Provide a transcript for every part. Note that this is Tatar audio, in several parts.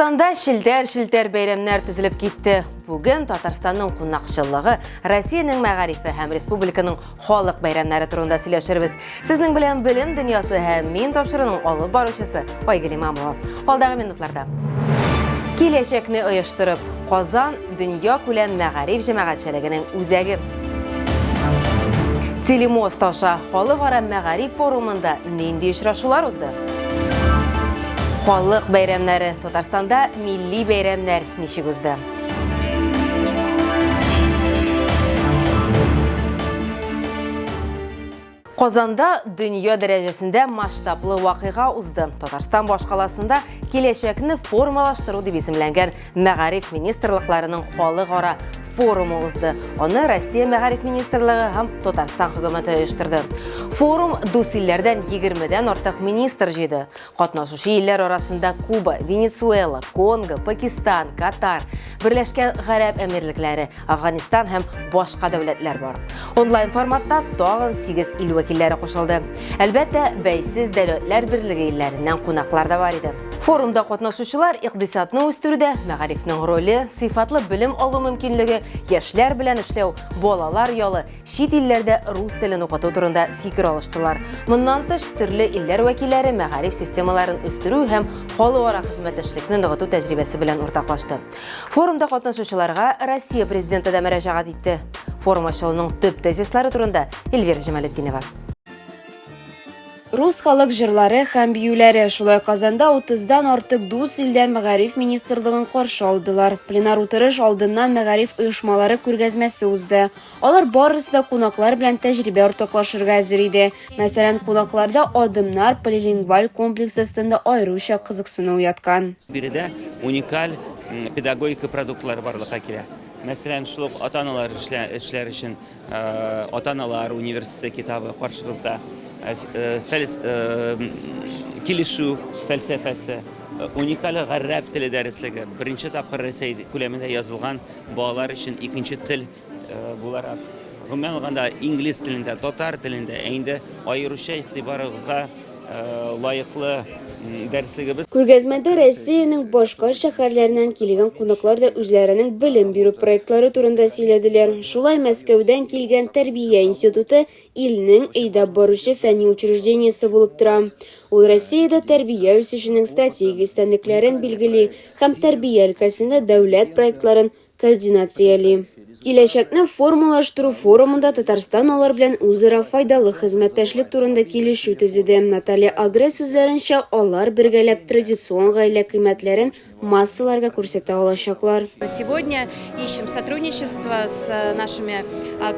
Татарстанда челтәр-челтәр бәйрәмнәр тезелеп китте. Бүген Татарстанның кунакчыллыгы, Россиянең мәгарифе һәм республиканың халык бәйрәмнәре турында сөйләшербез. Сезнең белән Белем дөньясы һәм мин тапшыруның алып баручысы Айгөл Имамова. Алдагы минутларда. Киләчәкне оештырып, Казан дөнья күләм мәгариф җәмәгатьчелегенең үзәге. Телемост аша халыкара мәгариф форумында нинди очрашулар узды? Халык бәйрәмнәре Татарстанда милли бәйрәмнәр ничек узды? Казанда дөнья дәрәҗәсендә масштаблы вакыйга узды. Татарстан башкаласында киләчәкне формалаштыру дип исемләнгән мәгариф министрлыкларының халыкара форумы узды. Аны Россия мәгариф министрлыгы һәм Татарстан хөкүмәте оештырды. Форум дус илләрдән 20-дән артык министр җыйды. Катнашучы илләр арасында Куба, Венесуэла, Конго, Пакистан, Катар, Берләшкән Гарәп Әмирлекләре, Афганистан һәм башка дәүләтләр бар. Онлайн форматта тагын 8 ил вәкилләре кушылды. Әлбәттә, бәйсез дәүләтләр берлеге илләреннән кунаклар да бар иде. Форумда катнашучылар икътисадны үстерүдә мәгарифнең роле, сыйфатлы белем алу мөмкинлеге, яшьләр белән эшләү, балалар ялы, чит илләрдә рус телен укыту турында фикер алыштылар. Моннан тыш, төрле илләр вәкилләре мәгариф системаларын үстерү һәм халыкара хезмәттәшлекне ныгыту тәҗрибәсе белән уртаклашты. Форумда катнашучыларга Россия президенты да мөрәҗәгать итте. Форум ачылуның төп тезислары турында Эльвира Җамалетдинова. Рус халык җырлары һәм биюләре шулай Казанда 30-дан артык дус илдән мәгариф министрлыгын каршы алдылар. Пленар утырыш алдыннан мәгариф оешмалары күргәзмәсе узды. Алар барысы да кунаклар белән тәҗрибә уртаклашырга әзер иде. Мәсәлән, кунакларда Адымнар полилингваль комплексы стенды аеруча кызыксыну уяткан. Биредә уникаль педагогика продуктлары барлыкка килә. Мәсәлән, шул ук ата-аналар эшләр өчен Ата-аналар университеты китабы каршыгызда. Килешү фәлсәфәсе, уникаль гарәп теле дәреслеге, беренче тапкыр Рәсәй күләмендә язылган балалар өчен икенче тел буларак. Гомумән алганда, инглиз телендә, татар телендә, ә инде аеруча игътибарыгызга лаеклы дәреслегебез. Күргәзмәдә Россиянең башка шәһәрләреннән килгән кунаклар да үзләренең белем бирү проектлары турында сөйләделәр. Шулай Мәскәүдән килгән Тәрбия институты илнең әйдәп баручы фәнни учреждениесе булып тора. Ул Россиядә тәрбия үсешенең стратегик өстенлекләрен билгели һәм тәрбия өлкәсендә дәүләт проектларын координацияли. Киләчәкне формалаштыру форумында Татарстан алар белән үзара файдалы хезмәттәшлек турында килешү төзеде. Наталья Агре сүзләренчә, алар бергәләп традицион гаилә кыйммәтләрен массаларга күрсәтә алачаклар. Сегодня ищем сотрудничество с нашими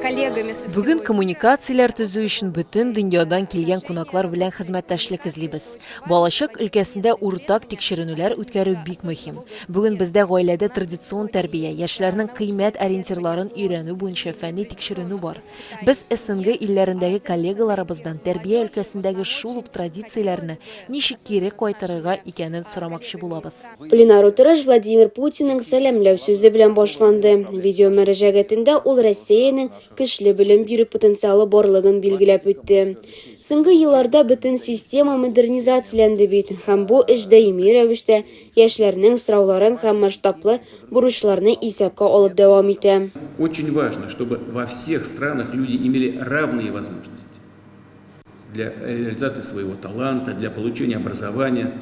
коллегами со всего Бүген коммуникацияләр төзү өчен бөтен дөньядан килгән кунаклар белән хезмәттәшлек эзлибез. Балачак өлкәсендә уртак тикшеренүләр үткәрү бик мөһим. Бүген бездә гаиләдә традицион тәрбия, яшьләрнең кыйммәт ориентирларын өйрәнү буенча фәнни тикшеренү бар. Без СНГ илләрендәге коллегаларыбыздан тәрбия өлкәсендәге шул ук традицияләрне ничек кире кайтарырга икәнен сорамакчы булабыз. Пленар утырыш Владимир Путинның сәламләү сүзе белән башланды. Видеомөрәҗәгатендә ул Россиянең көчле белем бирү потенциалы барлыгын билгеләп үтте. Соңгы елларда бөтен система модернизацияләнде бит, һәм бу эш даими рәвештә яшьләрнең сорауларын һәм масштаблы бурычларны исәпкә алып дәвам итә. Очень важно, чтобы во всех странах люди имели равные возможности для реализации своего таланта, для получения образования,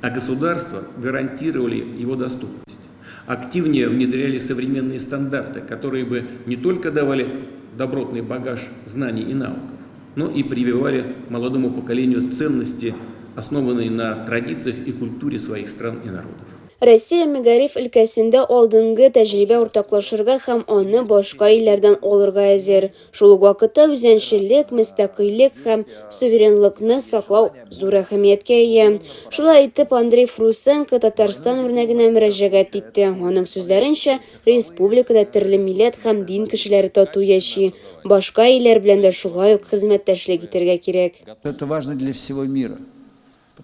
а государства гарантировали его доступность. Активнее внедряли современные стандарты, которые бы не только давали добротный багаж знаний и навыков, но и прививали молодому поколению ценности, основанные на традициях и культуре своих стран и народов. Россия мәгариф өлкәсендә алдынгы тәҗрибә уртаклашырга һәм аны башка илләрдән алырга әзер. Шул ук вакытта үзәнчелек, мөстәкыйльлек һәм суверенлыкны саклау зур әһәмияткә ия. Шулай итеп, Андрей Фрусенко Татарстан үрнәгенә мөрәҗәгать итте. Аның сүзләренчә, республикада төрле милләт һәм дин кешеләре тату яши. Башка илләр белән дә шулай ук хезмәттәшлек итәргә кирәк. Это важно для всего мира.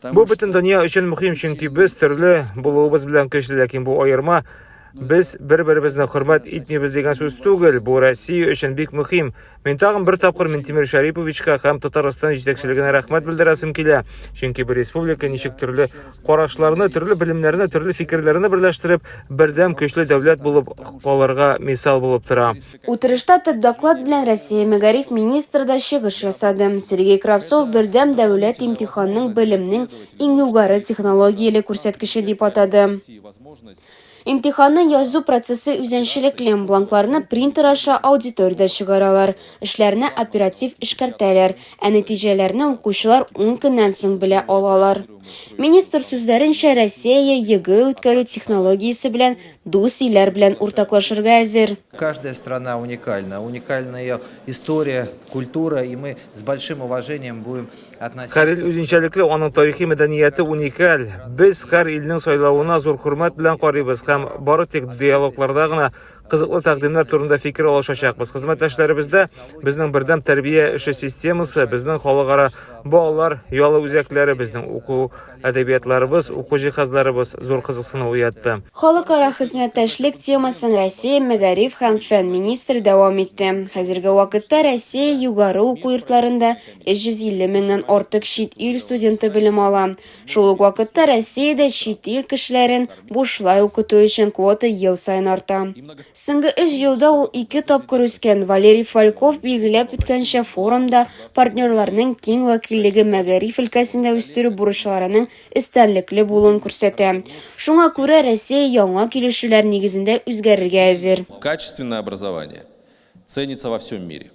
Бу бөтен дөнья өчен мөһим, чөнки без төрле булуыбыз белән көчле, ләкин бу аерма Без бер-беребезне хөрмәт итмибез дигән сүз түгел, бу Россия өчен бик мөһим. Мин тагын бер тапкыр Минтимер Шәриповичка һәм Татарстан җитәкчелегенә рәхмәт белдерәсем килә, чөнки бу республика ничек төрле карашларны, төрле белемнәрне, төрле фикерләрне берләштереп, бердәм көчле дәүләт булып калырга мисал булып тора. Утырышта төп доклад белән Россия мәгариф министры да чыгыш ясады. Сергей Кравцов бердәм дәүләт имтиханының белемнең иң югары технологияле күрсәткече дип атады. Имтиханны язу процессы үзенчәлекле, бланкларны принтер аша аудиториядә чыгаралар, эшләрне оператив эшкәртәләр, ә нәтиҗәләрне укучылар ун көннән соң белә алалар. Министр сүзләренчә, Россия ЕГЭ үткәрү технологиясе белән дус илләр белән уртаклашырга әзер. Каждая страна уникальна, уникальна ее история, культура, и мы с большим уважением будем Һәр ил үзенчәлекле, аның тарихи мәдәнияте уникаль. Без һәр илнең сайлавына зур хөрмәт белән карыйбыз һәм бары тик диалогларда гына кызыклы тәкъдимнәр турында фикер алышачакбыз. Хезмәттәшләребездә безнең бердәм тәрбия эше системасы, безнең халыкара балалар ялы үзәкләре, безнең уку әдәбиятларыбыз, уку җиһазларыбыз зур кызыксыну уятты. Халыкара хезмәттәшлек темасын Россия мәгариф һәм фән министры дәвам итте. Хәзерге вакытта Россия югары уку йортларында 350 меңнән артык чит ил студенты белем ала. Шул ук вакытта Россиядә чит ил кешеләрен бушлай укыту өчен квота ел саен арта. Соңгы өч елда ул ике тапкыр үскән. Валерий Фальков билгеләп үткәнчә, форумда партнерларның киң вәкиллеге мәгариф өлкәсендә үстерү бурычларының өстенлекле булуын күрсәтә. Шуңа күрә Россия яңа килешүләр нигезендә үзгәрергә әзер. Качественное образование ценится во всем мире.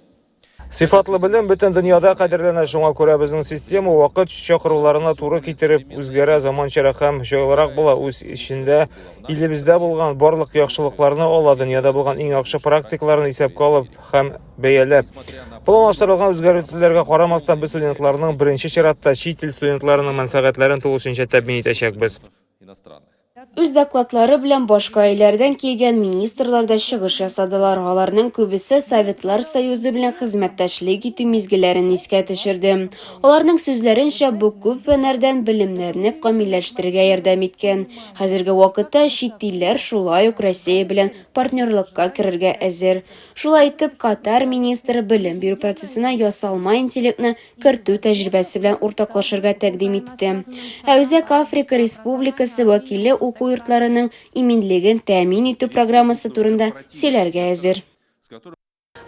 Сыйфатлы белем бөтен дөньяда кадерләнә, шуңа күрә безнең система вакыт чакыруларына туры китереп үзгәрә, заманчарак һәм җайлырак була, үз эчендә илебездә булган барлык яхшылыкларны ала, дөньяда булган иң яхшы практикаларны исәпкә алып һәм бәяләп. Планлаштырылган үзгәртүләргә карамастан, без студентларның, беренче чиратта чит ил студентларының мәнфәгатьләрен тулысынча тәэмин итәчәкбез. Үз докладлары белән башка илләрдән килгән министрлар да чыгыш ясадылар. Аларның күбесе Советлар Союзы белән хезмәттәшлек итү мизгелләрен искә төшерде. Аларның сүзләренчә, бу күп фәннәрдән белемнәрне камилләштерергә ярдәм иткән. Хәзерге вакытта чит илләр шулай ук Россия белән партнерлыкка керергә әзер. Шулай итеп, Катар министры белем бирү процессына ясалма интеллектны кертү тәҗрибәсе белән уртаклашырга тәкъдим итте. Ә Үзәк Африка Республикасы вәкиле уку йортларының иминлеген тәэмин итү программасы турында сөйләргә әзер.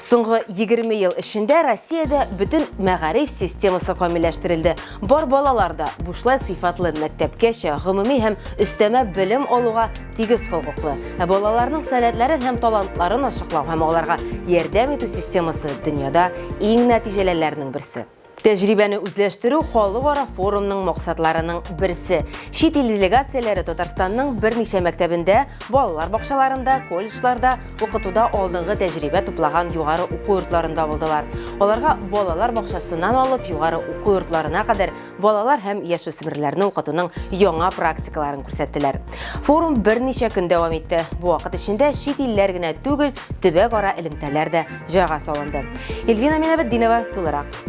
Соңгы 20 ел эчендә Россиядә бөтен мәгариф системасы камилләштерелде. Бар балалар да бушлай сыйфатлы мәктәпкәчә, гомуми һәм өстәмә белем алуга тигез хокуклы. Ә балаларның сәләтләрен һәм талантларын ачыклау һәм аларга ярдәм итү системасы дөньяда иң нәтиҗәлеләрнең берсе. Тәҗрибәне үзләштерү халыкара форумның максатларының берсе. Чит ил делегацияләре Татарстанның берничә мәктәбендә, балалар бакчаларында, колледжларда укытуда алдынгы тәҗрибә туплаган югары уку йортларында булдылар. Аларга балалар бакчасыннан алып югары уку йортларына кадәр балалар һәм яшүсмерләрне укытуның яңа практикаларын күрсәттеләр. Форум берничә көн дәвам итте. Бу вакыт эчендә чит илләр генә түгел, төбәкара элемтәләр дә җайга салынды. Эльвина Минабетдинова тулырак.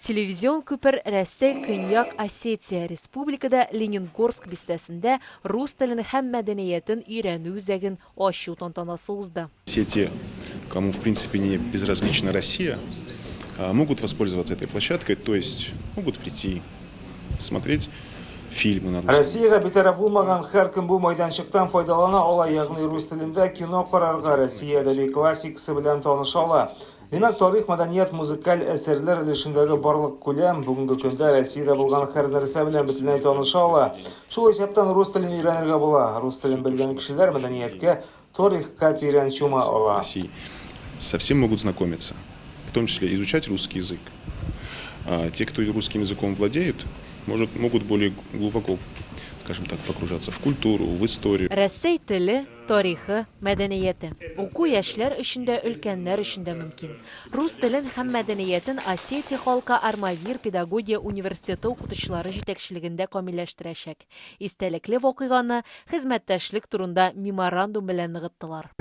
Телевизион күпер Рәсәй Көньяк Осетия Республикада Ленингорск бистәсендә рус телен һәм мәдәниятен өйрәнү үзәген ачу тантанасы узды. Все те, кому в принципе не безразлична Россия, могут воспользоваться этой площадкой, то есть могут прийти, смотреть фильмы на русском. Россиягә битараф булмаган һәркем бу мәйданчыктан файдалана ала, ягъни рус телендә кино карарга, Россия әдәби классикасы белән таныша ала. Димәк, тарих, мәдәният, музыкаль әсәрләр өлешендәге барлык күләм, бүгенге көндә Россиядә булган һәр нәрсә белән бөтенләй таныша ала. Шул исәптән рус телен өйрәнергә була. Рус телен белгән кешеләр мәдәнияткә, тарихка тирән чума ала. России со всем могут знакомиться, в том числе изучать русский язык. А те, кто русским языком владеют, может, могут более глубоко, скажем так, погружаться в культуру, в историю. Рәсәй теле, Тарихы, мәдәнияте. Уку яшьләр өчен дә, өлкәннәр өчен дә мөмкин. Рус телен һәм мәдәниятен Осетия халкы Армавир педагогия университеты укытучылары җитәкчелегендә камилләштерәчәк. Истәлекле вакыйганы хезмәттәшлек турында меморандум белән ныгыттылар.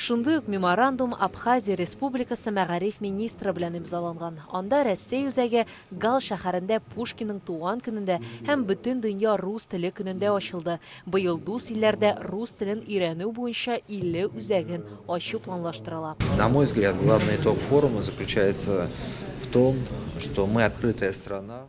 Шундый ук меморандум Абхазия Республикасы мәгариф министры белән имзаланган. Анда Рәсәй үзәге Гал шәһәрендә Пушкинның туган көнендә һәм Бөтендөнья рус теле көнендә ачылды. Быел дус илләрдә рус телен өйрәнү буенча 50 үзәген ачу планлаштырыла. На мой взгляд, главный итог форума заключается в том, что мы открытая страна.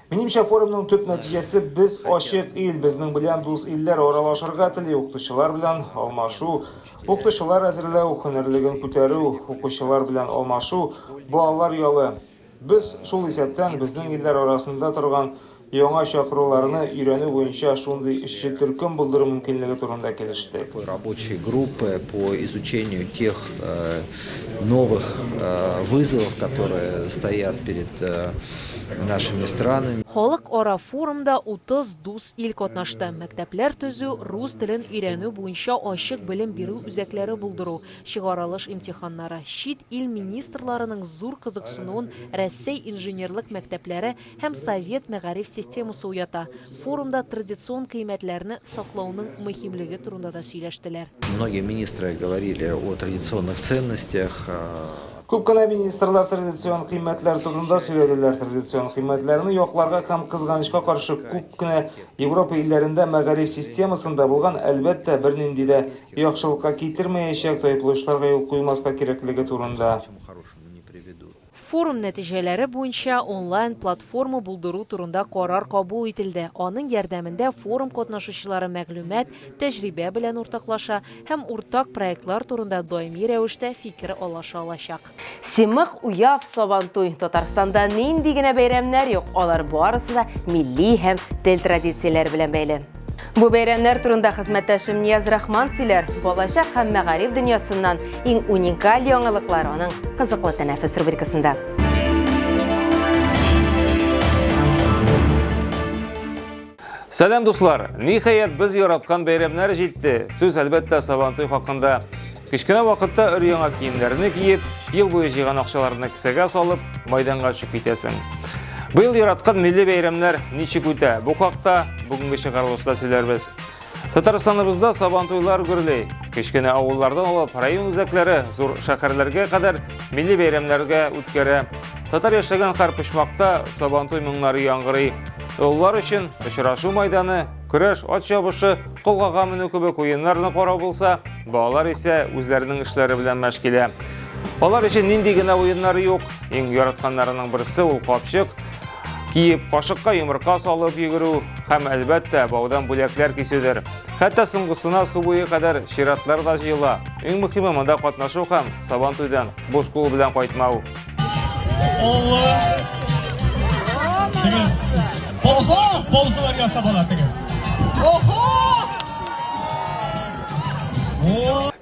Минемчә, форумның төп нәтиҗәсе без ачык ил, безнең белән дус илләр аралашырга тели, укытучылар белән алмашу, укытучылар әзерләү, һөнәрлеген күтәрү, укучылар белән алмашу, балалар ялы. Без, шул исәптән, безнең илләр арасында торган яңа чакыруларны өйрәнү буенча шундый эшче төркем булдыру мөмкинлеге турында килештек. Рабочие группы по изучению тех э, новых э, вызовов, которые стоят перед э, нашими странами. Халыкара форумда 30 дус ил катнашты. Мәктәпләр төзү, рус телен өйрәнү буенча ачык белем бирү үзәкләре булдыру, чыгарылыш имтиханнары, чит ил министрларының зур кызыксынуын Рәсәй инженерлык мәктәпләре һәм совет мәгариф системасы уята. Форумда традицион кыйммәтләрне саклауның мөһимлеге турында да сөйләштеләр. Многие министры говорили о традиционных ценностях. Күп кенә министрлар традицион кыйммәтләр турында сөйләделәр. Традицион кыйммәтләрне якларга һәм, кызганычка каршы, күп кенә Европа илләрендә мәгариф системасында булган, әлбәттә, бернинди дә яхшылыкка китермәячәк тайпылышларга юл куймаска кирәклеге турында. Форум нәтиҗәләре буенча онлайн-платформа булдыру турында карар кабул ителде. Аның ярдәмендә форум катнашучылары мәгълүмат, тәҗрибә белән уртаклаша һәм уртак проектлар турында даими рәвештә фикер алаша алачак. Симык, Уяв, Сабантуй. Татарстанда нинди генә бәйрәмнәр юк, алар барысы да милли һәм тел традицияләре белән бәйле. Бу бәйрәмнәр турында хезмәттәшем Нияз Рахман сөйләр. Балачак һәм мәгариф дөньясыннан иң уникаль яңалыклар аның Кызыклы тәнәфес рубрикасында. Сәлам, дуслар! Ниһаять, без яраткан бәйрәмнәр җитте. Сүз, әлбәттә, Сабантуй хакында. Кечкенә вакытта өр-яңа киемнәрне киеп, ел буе җыйган акчаларны кесәгә салып, майданга төшеп китәсең. Быел яраткан милли бәйрәмнәр ничек үтә? Бу хакта бүгенге чыгарылышта сөйләрбез. Татарстаныбызда Сабантуйлар гөрли. Кечкенә авыллардан алып район үзәкләре зур шәһәрләргә кадәр милли бәйрәмнәргә үткәрә. Татар яшәгән һәр почмакта Сабантуй моңнары яңгырый. Олылар өчен очрашу майданы, көрәш, ат чабышы, колгага менү кебек уеннарны карау булса, балалар исә үзләренең эшләре белән мәш килә. Алар өчен нинди генә уеннар юк. Иң яратканнарының берсе ул капчык киеп, кашыкка йомырка салып йөгерү һәм, әлбәттә, баудан бүләкләр кисүдер. Хәтта соңгысына су буе кадәр чиратлар да җыела. Иң мөһиме монда катнашу һәм Сабан туйдан буш кул белән кайтмау. Алла! Теге пауза, паузалар ясап ала теге. Охо!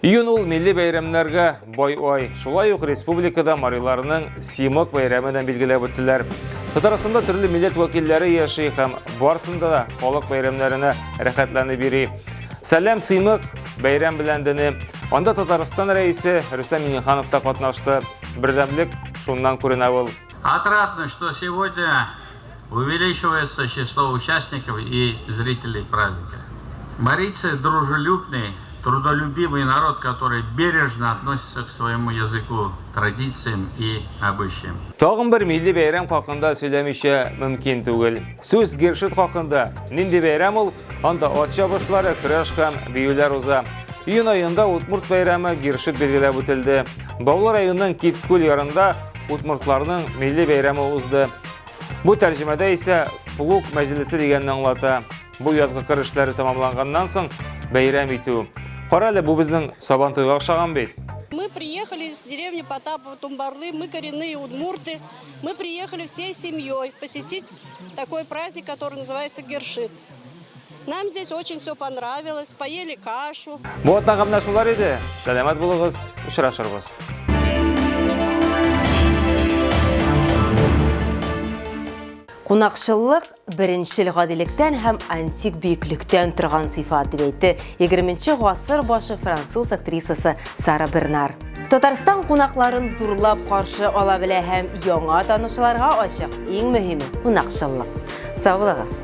Июнь ул милли бәйрәмнәргә бай ай. Шулай ук республикада мариларның Симок бәйрәме дә билгеләп үттеләр. Татарстанда төрле милләт вәкилләре яши һәм барсында да халык бәйрәмнәренә рәхәтләнеп йөри. Сәлам Симок бәйрәм белән дене. Анда Татарстан рәисе Рөстәм Миңнеханов та катнашты. Бердәмлек шуннан күренә ул. Отрадно, что сегодня увеличивается число участников и зрителей праздника. Марийцы дружелюбный, трудолюбивый народ, который бережно относится к своему языку, традициям и обычаям. Тагын бер милли бәйрәм хакында сөйләмичә мөмкин түгел. Сүз Гершит хакында. Нинди бәйрәм ул? Анда ат чабышлары, көрәш һәм биюләр уза. Июнь аенда Удмурт бәйрәме Гиршит билгеләп үтелде. Баулы районының Киткүл ярында удмуртларның милли бәйрәме узды. Бу тәрҗемәдә исә плуг мәҗлесе дигәнне аңлата. Бу язгы кыр эшләре тәмамланганнан соң бәйрәм итү. Кара әле, бу безнең Сабантуйга охшаган бит. Мы приехали из деревни Потапово Тумбарлы, мы коренные удмурты. Мы приехали всей семьей посетить такой праздник, который называется Гершит. Нам здесь очень все понравилось, поели кашу. Бу атнага менә шулар иде. Сәламәт булыгыз, очрашырбыз. Кунакчыллык беренчел гадилектән һәм антик бөеклектән торган сыйфат, дип әйтте 20 гасыр башы француз актрисасы Сара Бернар. Татарстан кунакларын зурлап каршы ала белә һәм яңа танышуларга ачык. Иң мөһиме, кунакчыллык. Сау булыгыз.